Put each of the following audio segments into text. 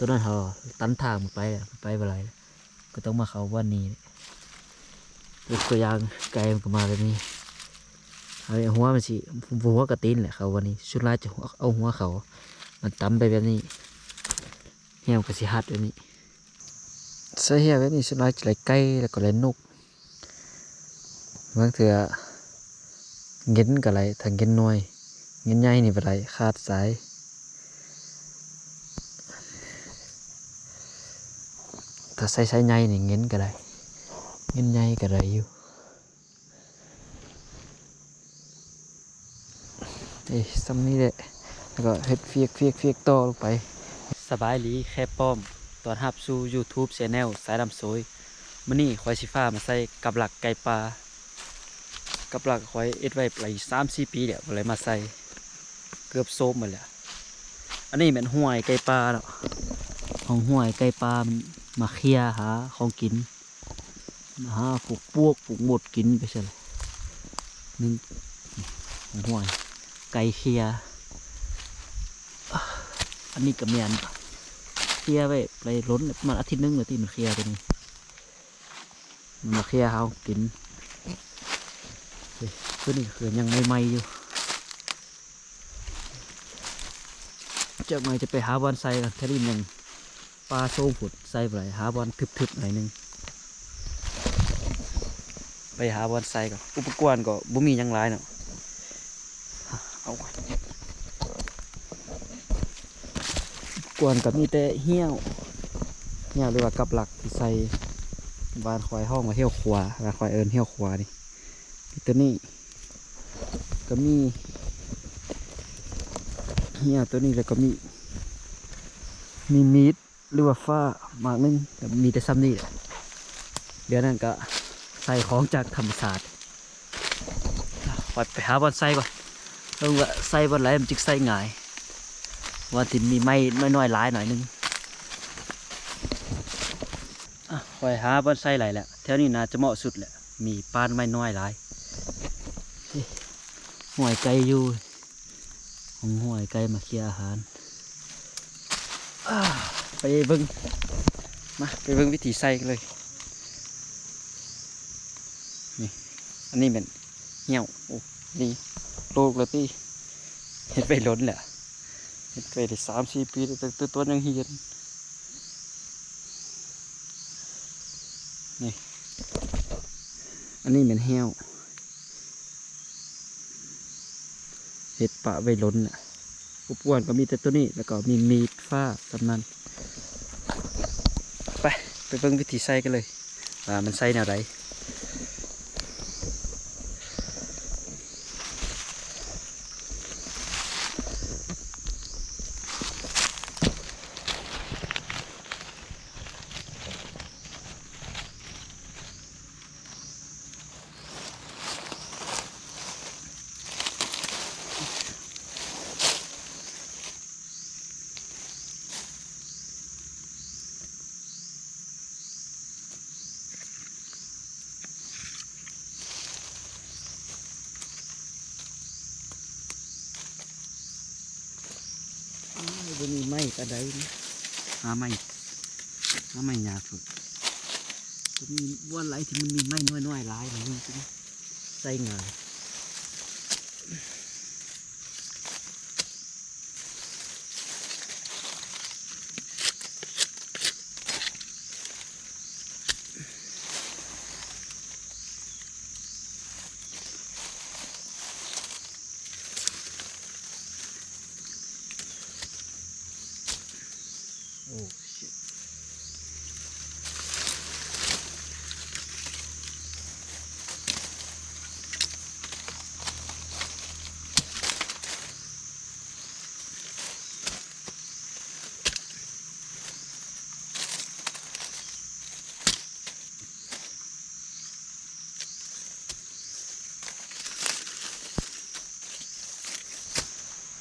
ຕົວນັ້ນເຮົາຕັນທາງມັນໄປແລ້ວ ມັນໄປບໍ່ໄດ້ແລ້ວ ກໍຕ້ອງມາເຂົ້າບ່ອນນີ້. ຍົກຕົວຢ່າງ ໄກ່ມັນກໍມາແບບນີ້ ເອົາຫົວມັນຊິ ບໍ່ຫົວກໍຕີນແຫຼະ ເຂົ້າບ່ອນນີ້. ສ່ວນຫຼາຍຈະເອົາຫົວເຂົ້າ ມັນຕຳໄປແບບນີ້ ແຮວກໍຊິຮັດແບບນີ້. ໃສ່ແຮວແບບນີ້ ສ່ວນຫຼາຍຈະໄດ້ໄກ່ ແລ້ວກໍໄດ້ນົກ. ບາງເທື່ອເຫງັນກໍໄດ້ ຖ້າເຫງັນນ້ອຍ ເຫງັນໃຫຍ່ນີ້ບໍ່ໄດ້ ຂາດສາຍ. ຖ້າໃສ່ສາຍໃຫຍ່ນີ້ເຫງັນກໍໄດ້ ເຫງັນໃຫຍ່ກໍໄດ້ຢູ່. ເອີ ສ່ຳນີ້ແຫຼະ ແລ້ວກໍເຮັດຟຽກໆໆຕໍ່ລົງໄປ. ສະບາຍດີແຄປ້ອມ ຕ້ອນຮັບສູ່ YouTube Channel ສາຍດຳໂຊຍ. ມື້ນີ້ຂ້ອຍຊິພາມາໃສ່ກັບຫຼັກໄກ່ປ່າ. ກັບຫຼັກຂ້ອຍເຮັດໄວ້ໄປສາມສີ່ປີແລ້ວ ບໍ່ໄດ້ມາໃສ່ ເກືອບໂຊມໝົດແລ້ວ. ອັນນີ້ແມ່ນຫ້ວຍໄກ່ປ່າເນາະ ຂອງຫ້ວຍໄກ່ປ່າ ມັນມາເຄຍຫາຂອງກິນ. ຫາພວກປວກພວກມົດກິນໄປຊັ້ນແຫຼະ. ໜຶ່ງ ຫ້ວຍໄກ່ເຄຍ. ອັນນີ້ກໍແມ່ນເຄຍໄວ້ໄດ້ດົນແລ້ວ ປະມານອາທິດໜຶ່ງແລ້ວທີ່ມັນເຄຍຕົວນີ້ ມັນມາເຄຍເຮົາກິນ. ເອີ ຕົວນີ້ກໍຄືຍັງໃໝ່ໆຢູ່. ຈັກໜ່ອຍຈະໄປຫາບ່ອນໃສ່ກ່ອນ ແຖວນີ້ຍັງປ່າໂຊງພຸ້ນ ໃສ່ບໍ່ໄດ້ ຫາບ່ອນທຶບໆໜ້ອຍໜຶ່ງ ໄປຫາບ່ອນໃສ່ກ່ອນ. ອຸປະກອນກໍບໍ່ມີຫຍັງຫຼາຍເນາະ ເອົາ ອຸປະກອນກໍມີແຕ່ຮ້ຽວ ຮ້ຽວ ຫຼືວ່າກັບຫຼັກທີ່ໃສ່ ບ້ານຂ້ອຍຮ້ອງວ່າຮ້ຽວຂວາ ບ້ານຂ້ອຍເອີ້ນຮ້ຽວຂວານີ້ ມີຕົວນີ້ ກໍມີ ເຫື່ອຕົວນີ້ ແລ້ວກໍມີ ມີມີດ ຫຼືວ່າຟ້າໝາກໜຶ່ງ ກໍມີແຕ່ສ່ຳນີ້ແຫຼະ. ເຫຼືອນັ້ນກໍໃສ່ຂອງຈາກທຳມະຊາດ. ຂ້ອຍໄປຫາບ່ອນໃສ່ກ່ອນ ເບິ່ງວ່າໃສ່ບ່ອນໃດມັນຈຶ່ງໃສ່ງ່າຍ ບ່ອນທີ່ມີໄມ້ນ້ອຍໆຫຼາຍໜ້ອຍໜຶ່ງ. ອ່ະ ຂ້ອຍຫາບ່ອນໃສ່ໄດ້ແລ້ວ ແຖວນີ້ໜ້າຈະເໝາະສຸດແຫຼະ ມີປ່າໄມ້ນ້ອຍຫຼາຍ. ຫ້ວຍໄກ່ຢູ່ ຂອງຫ້ວຍໄກ່ມາເຄຍອາຫານ. ອ່າ ໄປເບິ່ງ ມາ ໄປເບິ່ງວິທີໃສ່ກັນເລີຍ. ນີ້ ອັນນີ້ແມ່ນ ຮ້ຽວ ໂອ້ ນີ້ໂລກແລ້ວຕິ ເຮັດໄວ້ດົນແລ້ວ ເຮັດໄວ້ໄດ້ສາມສີ່ປີແລ້ວ ຕັ້ງແຕ່ຕອນຍັງຮຽນ. ນີ້ ອັນນີ້ແມ່ນຮ້ຽວ ເຮັດປະໄວ້ດົນນະ. ອຸປະກອນກໍມີແຕ່ໂຕນີ້ ແລ້ວກໍມີມີດ ຟ້າ ສ່ຳນັ້ນ. ໄປ ໄປເບິ່ງວິທີໃສ່ກັນເລີຍ ວ່າມັນໃສ່ແນວໃດ. ໂອ້ຍ ບໍ່ມີໄມ້ປານໃດນະ ຫາໄມ້ ຫາໄມ້ຍາກໂພດ. ກໍມີບ່ອນໃດທີ່ມັນມີໄມ້ນ້ອຍໆຫຼາຍໜ້ອຍໜຶ່ງ ໃສ່ງ່າຍ. ໂອ້ ຊິດ.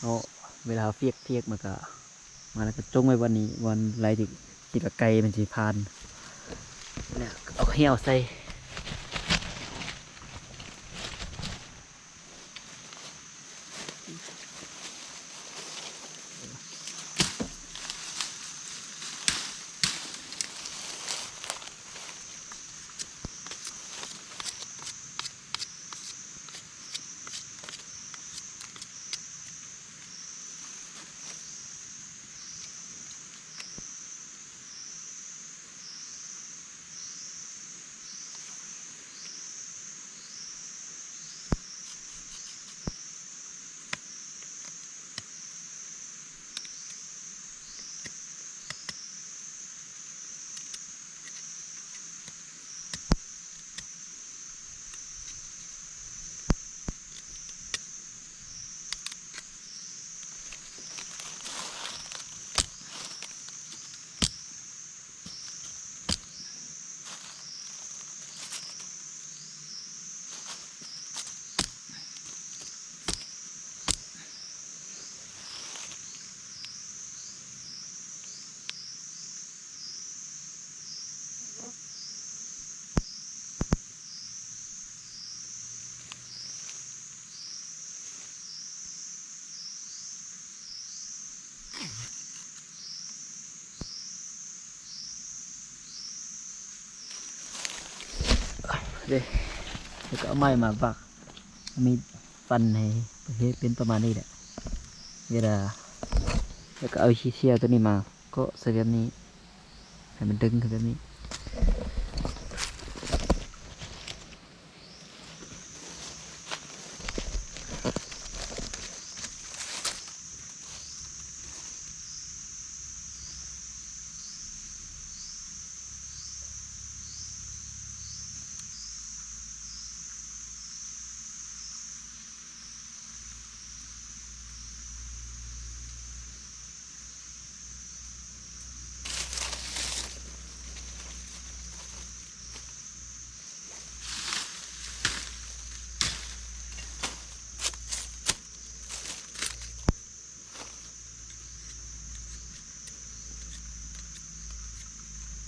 ເນາະ ເວລາເຮົາຟຽກ ຟຽກມັນກະ ມາແລ້ວກໍຈົ່ງໄວ້ບ່ອນນີ້ ບ່ອນໃດທີ່ຄິດວ່າໄກ່ມັນຊິຜ່ານ ແລ້ວເອົາແຮ້ວໃສ່. ໂ ເດ້ ແລ້ວກໍເອົາໄມ້ມາບັກ ມີດຟັນໃຫ້ເຮັດເປັນປະມານນີ້ແຫຼະ. ເວລາ ແລ້ວກໍເອົາຂີ້ເສຍຕົວນີ້ມາເກາະໃສ່ແບບນີ້ ໃຫ້ມັນດຶງຂຶ້ນແບບນີ້.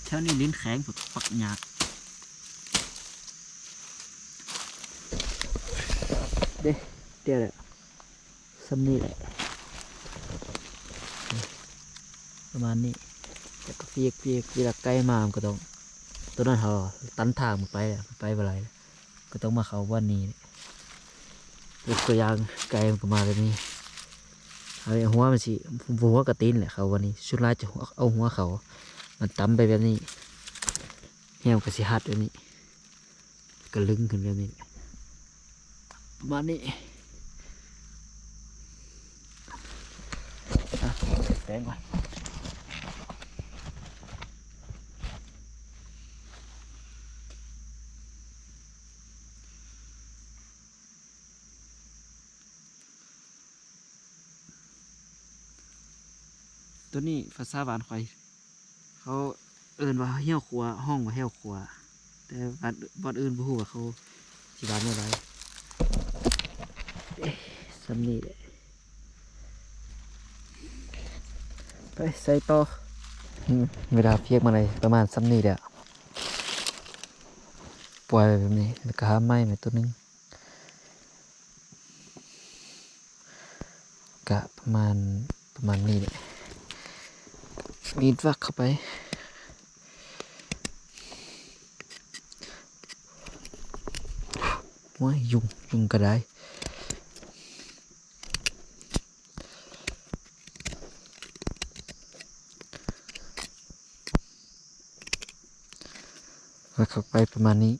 ແຖວນີ້ດິນແຂງ ປັກຍາກເດ້. ແລ້ວແຫຼະ ສ່ຳນີ້ແຫຼະ ປະມານນີ້. ແລ້ວກໍຟຽກໆ ເວລາໄກ່ມາມັນກໍຕ້ອງ ຕົວນັ້ນເຮົາຕັນທາງມັນໄປແລ້ວ ໄປບໍ່ໄດ້ແລ້ວ ກໍຕ້ອງມາເຂົ້າບ່ອນນີ້. ຍົກຕົວຢ່າງ ໄກ່ມັນກໍມາແບບນີ້ ເອົາຫົວມັນຊິ ບໍ່ຫົວກໍຕີນແຫຼະ ເຂົ້າບ່ອນນີ້. ສ່ວນຫຼາຍຈະເອົາຫົວເຂົ້າ ມັນຕຳໄປແບບນີ້ ແຮມກໍຊິຮັດແບບນີ້ ກໍລຶງຂຶ້ນແບບນີ້ ປະມານນີ້. ອ່ະ ແປງກ່ອນ. ຕົວນີ້ພາສາບ້ານຂ້ອຍ ເຂົາເອີ້ນວ່າແຮ້ວຂົວ ຮ້ອງວ່າແຮ້ວຂົວ ແຕ່ບ້ານ ບ່ອນອື່ນບໍ່ຮູ້ວ່າເຂົາຊິວ່າແນວໃດ. ເອີ ສ່ຳນີ້ແຫຼະ ໄປໃສ່ຕໍ່. ເວລາຟຽກມາໄດ້ປະມານສ່ຳນີ້ແຫຼະ ປ່ອຍໄວ້ແບບນີ້ ແລ້ວກໍຫາໄມ້ມາຕົວໜຶ່ງ. ກະປະມານ ປະມານນີ້ແຫຼະ ມີດວັກເຂົ້າໄປ. ໂອ້ຍ ຍຸງ ຍຸງກະໄດ້. ແລ້ວເຂົ້າໄປປະມານນີ້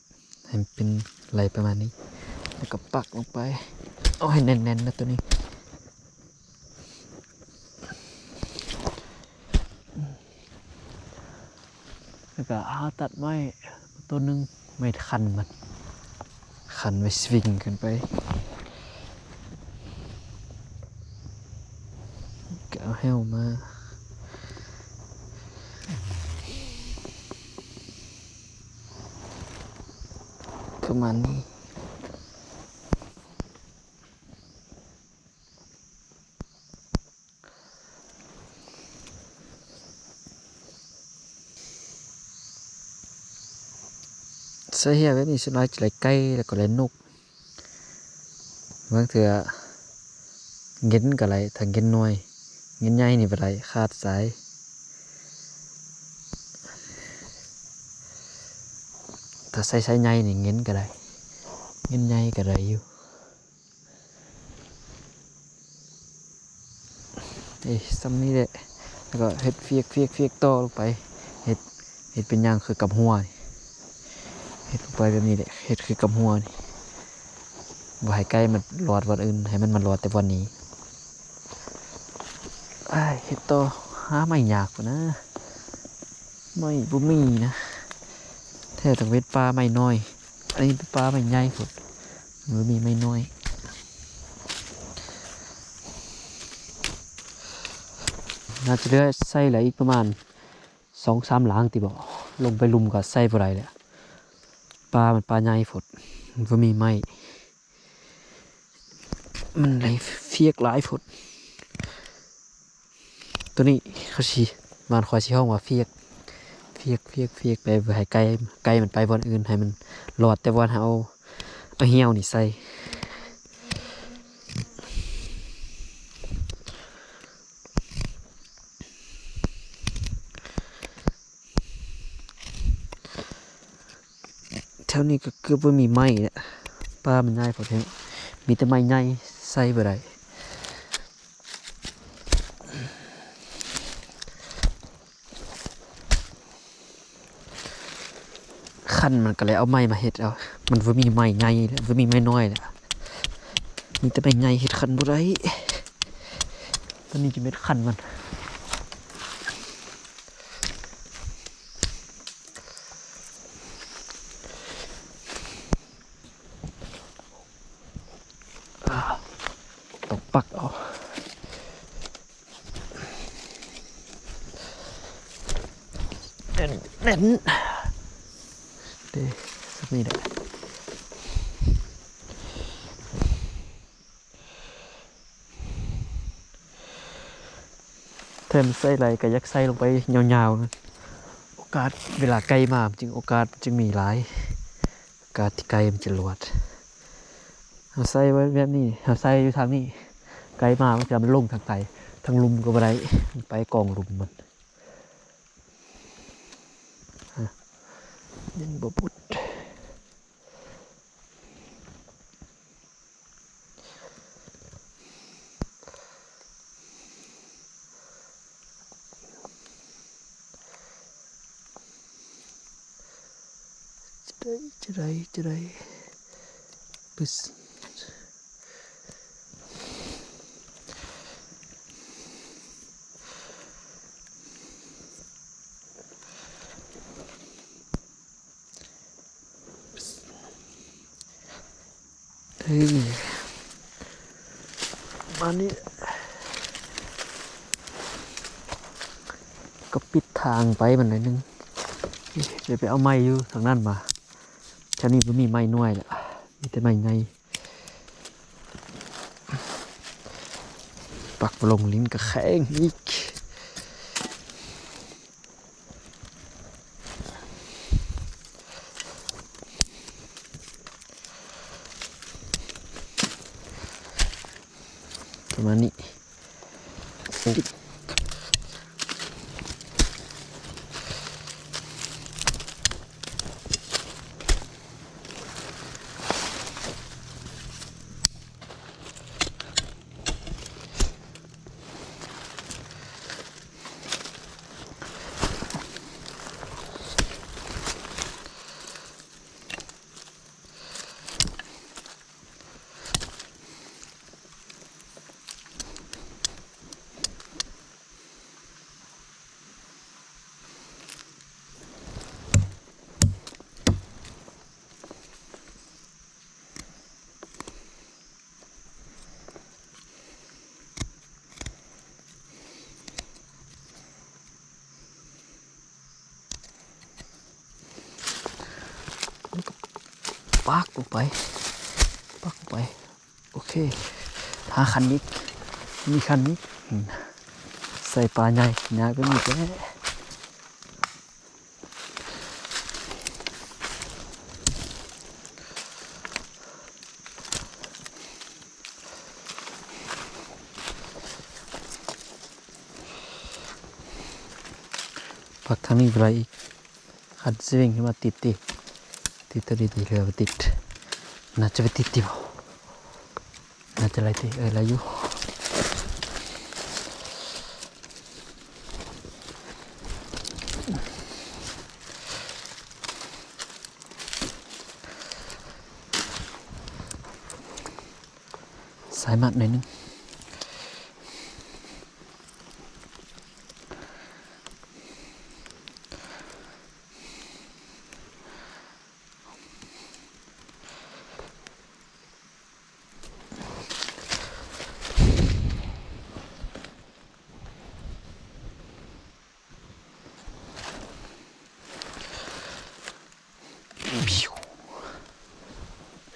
ໃຫ້ມັນເປັນໄຫຼປະມານນີ້ ແລ້ວກໍປັກລົງໄປ ເອົາໃຫ້ແໜ້ນໆນະຕົວນີ້. ແລ້ວກໍຫາຕັດໄມ້ຕົວໜຶ່ງ ໄມ້ຄັນມັນ ຄັນໄວ້ສະວິງຂຶ້ນໄປ ກໍເອົາແຮ້ວມາ ປະມານນີ້. ໃສ່ເຫື່ອແບບນີ້ສ່ວນຫຼາຍຈະໄດ້ໄກ່ ແລ້ວກໍໄດ້ນົກ. ບາງເທື່ອເງິນກໍໄດ້ ຖ້າເງິນນ້ອຍ ເງິນໃຫຍ່ນີ້ບໍ່ໄດ້ ຂາດສາຍ. ຖ້າໃສ່ໄຊໃຫຍ່ນີ້ເງິນກໍໄດ້ ເງິນໃຫຍ່ກໍໄດ້ຢູ່. ເອີ ສ່ຳນີ້ແຫຼະ ແລ້ວກໍເຮັດຟຽກໆໆຕໍ່ລົງໄປ ເຮັດ ເຮັດເປັນຢ່າງຄືກັບຫົວນີ້ ເຮັດລົງໄປແບບນີ້ແຫຼະ ເຮັດຄືກັບຫົວນີ້ ບໍ່ໃຫ້ໄກ່ມັນລອດບ່ອນອື່ນ ໃຫ້ມັນມາລອດແຕ່ບ່ອນນີ້. ອ້າຍ ເຮັດຕໍ່ ຫາໄມ້ຍາກພຸ້ນນະ ໄມ້ບໍ່ມີນະ ແທ້ຕ້ອງເປັນປ່າໄມ້ນ້ອຍ. ອັນນີ້ເປັນປ່າໄມ້ໃຫຍ່ໂພດ ມັນບໍ່ມີໄມ້ນ້ອຍ. ໜ້າຈະເຫຼືອໃສ່ໄດ້ອີກປະມານສອງສາມຫຼັງຕິບໍ ລົງໄປລຸ່ມກໍໃສ່ບໍ່ໄດ້ແລ້ວ ປ່າມັນປ່າໃຫຍ່ໂພດ ມັນບໍ່ມີໄມ້ ມັນໄດ້ຟຽກຫຼາຍໂພດ. ຕົວນີ້ເຂົາຊິ ບ້ານຂ້ອຍຊິຮ້ອງວ່າຟຽກ ຟຽກ ຟຽກ ຟຽກ ໄປບໍ່ໃຫ້ໄກ່ ໄກ່ມັນໄປບ່ອນອື່ນ ໃຫ້ມັນລອດແຕ່ບ່ອນເຮົາເອົາ ເອົາແຮ້ວນີ້ໃສ່. ແຖ ວນີ້ກໍເກືອບບໍ່ມີໄມ້ແລ້ວ ປ່າມັນໃຫຍ່ໂພດແຮງ ມີແຕ່ໄມ້ໃຫຍ່ໃຊ້ບໍ່ໄດ້. ຄັນມັນກໍເລີຍເອົາໄມ້ມາເຮັດເອົາ ມັນບໍ່ມີໄມ້ໃຫຍ່ແລ້ວ ບໍ່ມີໄມ້ນ້ອຍແລ້ວ ມີແຕ່ໄມ້ໃຫຍ່ເຮັດຄັນບໍ່ໄດ້. ຕອນນີ້ຈະເມັດຄັນມັນ ອາ ຕ້ອງປັກເອົາ ແໜ້ນໆ ເດ້ ສ່ຳນີ້ແຫຼະ. ແຖມໃສ່ຫຼາຍກໍຢາກໃສ່ລົງໄປຍາວໆ ໂອກາດເວລາໄກ່ມາມັນຈຶ່ງ ໂອກາດມັນຈຶ່ງມີຫຼາຍ ໂອກາດທີ່ໄກ່ມັນຈະລວດ. ເຮົາໃສ່ໄວ້ແບບນີ້ ເຮົາໃສ່ຢູ່ທາງນີ້ ໄກ່ມາບາງເທື່ອມັນລົງທາງໃຕ້ ທາງລຸ່ມກໍບໍ່ໄດ້ ມັນໄປກອງລຸ່ມມັນ ຍັງບໍ່ໝົດ. ຈະໄດ້ ຈະໄດ້ ຈະໄດ້ ປຶດ. ເອີ ມານີ້ ກໍປິດທາງໄປມັນໜ້ອຍໜຶ່ງ ດຽວໄປເອົາໄມ້ຢູ່ທາງນັ້ນມາ. ແຖວນີ້ບໍ່ມີໄມ້ນ້ອຍລະ ມີແຕ່ໄມ້ໃຫຍ່. ປັກບໍ່ລົງ ລີ້ນກະແຂງອີກ. ປະມານນີ້. ປັກລົງໄປ ປັກລົງໄປ. ໂອເຄ ຫາຄັນອີກ ມີຄັນອີກ ອືມ ໃສ່ປາໃຫຍ່ຍາກກວ່ານີ້ແທ້. ປັກທາງນີ້ບໍ່ໄດ້ອີກ. ຄັນສະວິງຂຶ້ນມາຕິດຕິ ຕິດຕົວນີ້ຕິ ຫຼືວ່າບໍ່ຕິດ? ໜ້າຈະບໍ່ຕິດຕິບໍ່? ໜ້າຈະໄຫຼຕິ ເອີ ໄຫຼຢູ່. ສາຍມັດໜ້ອຍໜຶ່ງ.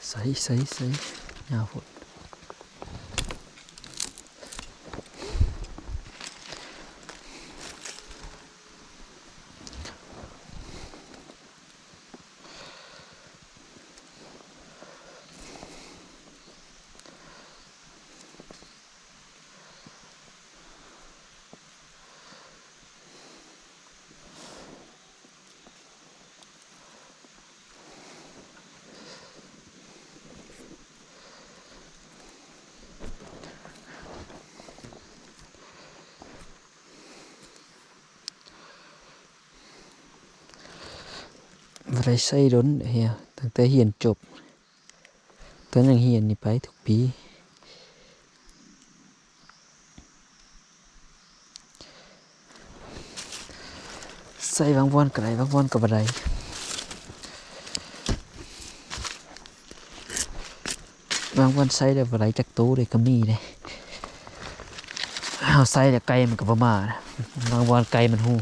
ໃສ່ ໃສ່ ໃສ່ ຍາວໂພດ. ເ ບໍ່ໄດ້ໃຊ້ດົນເດ ຕັ້ງແຕ່ຮຽນຈົບ ຕອນຍັງຮຽນນີ້ໄປທຸກປີ. ໃສ່ບາງບ່ອນກໍໄດ້ ບາງບ່ອນກໍບໍ່ໄດ້ ບາງບ່ອນໃສ່ແລ້ວບໍ່ໄດ້ຈັກໂຕເດ້ ກໍມີເດ້. ເຮົາໃສ່ແລ້ວໄກ່ມັນກໍບໍ່ມາ ບາງບ່ອນໄກ່ມັນຮູ້.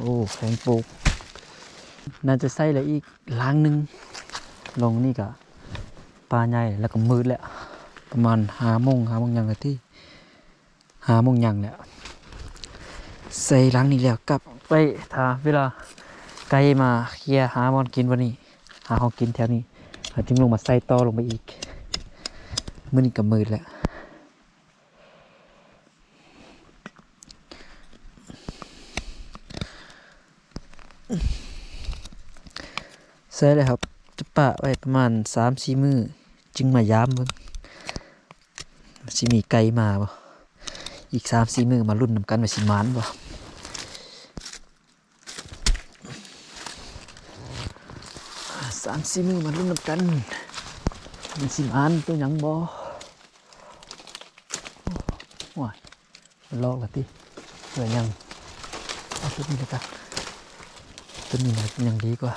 ໂອ້ ແຂງໂປກ ໜ້າຈະໃຊ້ແລ້ວອີກຫຼັງໜຶ່ງ. ລົງນີ້ກະປ່າໃຫຍ່ ແລ້ວກໍມືດແລ້ວ ປະມານຫ້າໂມງ ຫ້າໂມງຫຍັງລະຕິ ຫ້າໂມງຫຍັງແລ້ວ. ໃສ່ຫຼັງນີ້ແລ້ວກັບໄວ້ຖ້າເວລາໄກ່ມາເຄຍຫາບ່ອນກິນບ່ອນນີ້ ຫາຂອງກິນແຖວນີ້ ເຮົາຈຶ່ງລົງມາໃສ່ຕໍ່ລົງໄປອີກ. ມື້ນີ້ກໍມືດແລ້ວ. ໃສ່ແລ້ວເຮົາຈະປະໄວ້ປະມານສາມສີ່ມື້ ຈຶ່ງມາຢາມເບິ່ງ ຊິມີໄກ່ມາບໍ່. ອີກສາມສີ່ມື້ມາລຸ້ນນຳກັນວ່າຊິໝານບໍ່. ສາມສີ່ມື້ມາລຸ້ນນຳກັນ ມັນຊິໝານໂຕຫຍັງບໍ່. ໂອ້ຍ ມັນລອກລະຕິ ເຫຼືອຍັງ ເອົາໂຕນີ້ລະກັນ ໂຕນີ້ນະຍັງດີກວ່າ.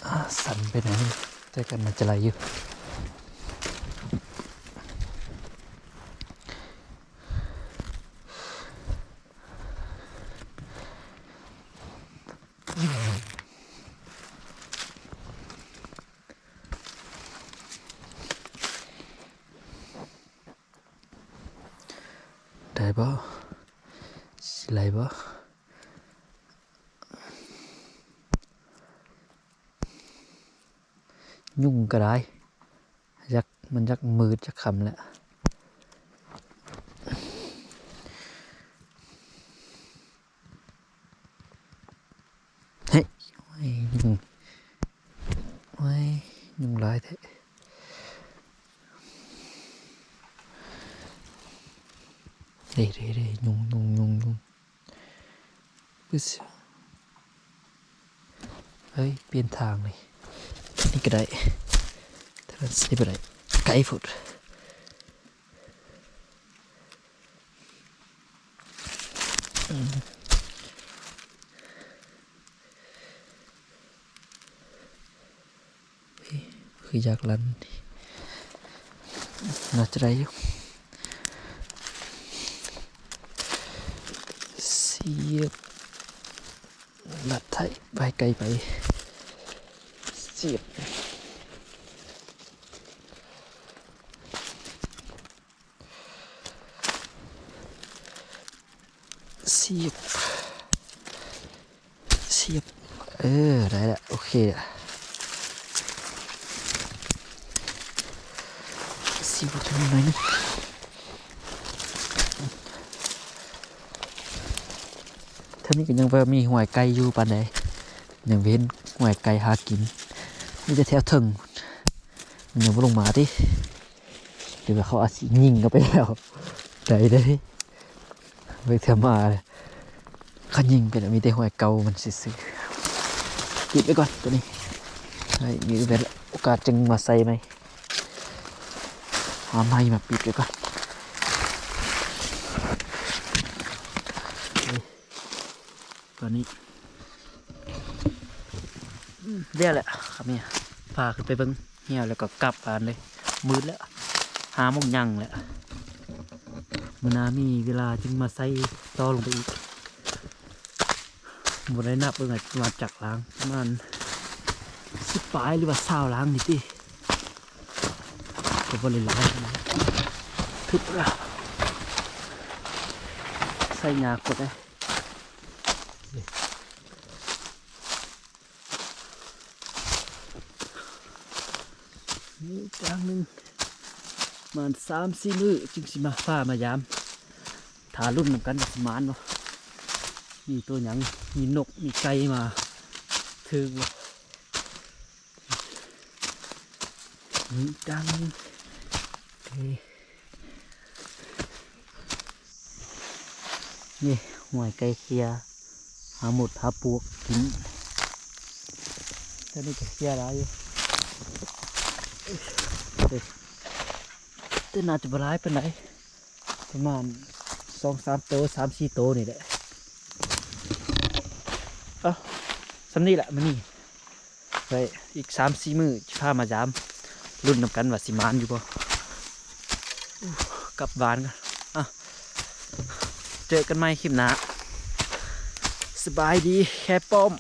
ອ່າ ສັ່ນໄປໜ້ອຍໜຶ່ງ ແຕ່ກໍໜ້າຈະໄດ້ຢູ່. ໄດ້ບໍ່? ຊິໄດ້ບໍ່? ຍຸງກໍໄດ້ ຢາກ ມັນຢາກມືດ ຢາກຄ່ຳແລ້ວ. ເຮີ້ຍ ໂອ້ຍ ຍຸງ ໂອ້ຍ ຍຸງຫຼາຍແທ້. ເດ້ ເດ້ ເດ້ ຍຸງ ຍຸງ ຍຸງ ຍຸງ. ປຶດ ເຮີ້ຍ ປ່ຽນທາງເລີຍ ນີ້ກໍໄດ້ ທາງນັ້ນຊິບໍ່ໄດ້ ໄກໂພດ. ຄືຢາກລັນ ໜ້າຈະໄດ້ຢູ່. ສຽບ ລັດໄຖໄປໄກໄປ ສຽບ ສຽບ ສຽບ ເອີ ໄດ້ລະ ໂອເຄລະ ສຽບເອົາເທິງໜ້ອຍໜຶ່ງ. ເທິງນີ້ກໍຍັງບໍ່ມີຫ້ວຍໄກ່ຢູ່ປານໃດ ຍັງບໍ່ເຫັນຫ້ວຍໄກ່ຫາກິນ ມີແຕ່ແຖວເທິງ ມັນຍັງບໍ່ລົງມາຕິ ຫຼືວ່າເຂົາອາດຊິຍິງເຂົ້າໄປແລ້ວ ໄດ້ເດ້. ເບິ່ງເທື່ອມາເລີຍ ຄັນຍິງໄປແລ້ວມີແຕ່ຫ້ວຍເກົ່າມັນຊື່ໆ. ປິດໄວ້ກ່ອນໂຕນີ້ ໃຫ້ມີໂອກາດຈຶ່ງມາໃສ່ໃໝ່ ຫາໄມ້ມາປິດໄວ້ກ່ອນ. ຕອນນີ້ ອືມ ແລ້ວແຫຼະ ຄຳເມຍ ພາຂຶ້ນໄປເບິ່ງແລ້ວ ແລ້ວກໍກັບບ້ານເລີຍ ມືດແລ້ວ ຫ້າໂມງຍັງແລ້ວ. ມື້ໜ້າມີເວລາຈຶ່ງມາໃສ່ຕໍ່ລົງໄປອີກ ບໍ່ໄດ້ນັບເບິ່ງວ່າຈັກຫຼັງ ປະມານສິບປາຍ ຫຼືວ່າຊາວຫຼັງນີ້ຕິ ກໍບໍ່ໄດ້ຫຼາຍປານໃດ. ທຶບລະ ໃສ່ຍາກໂພດເດ້. ນີ້ຈາກໜຶ່ງ ປະມານສາມສີ່ມື້ຈຶ່ງຊິມາຟ້າມາຢາມ ຖ້າລຸ້ນນຳກັນວ່າຊິໝານບໍ່. ມີໂຕຫຍັງ? ມີນົກ ມີໄກ່ມາຖືກບໍ່? ມີກັນ. ນີ້ ຫ້ວຍໄກ່ເຄຍ ຫາມົດຫາປວກກິນ. ແຕ່ນີ້ກໍເຄຍຫຼາຍຢູ່ ແຕ່ໜ້າຈະບໍ່ຫຼາຍປານໃດ. ປະມານສອງສາມໂຕ ສາມສີ່ໂຕນີ້ແຫຼະ. ເອົ້າ ສ່ຳນີ້ແຫຼະມື້ນີ້ ໄວ້ອີກສາມສີ່ມື້ຊິພາມາຢາມ ລຸ້ນນຳກັນວ່າຊິໝານຢູ່ບໍ່. ກັບບ້ານກ່ອນ. ເອົ້າ ເຈີກັນໃໝ່ຄລິບໜ້າ. ສະບາຍດີແຄປ້ອມ.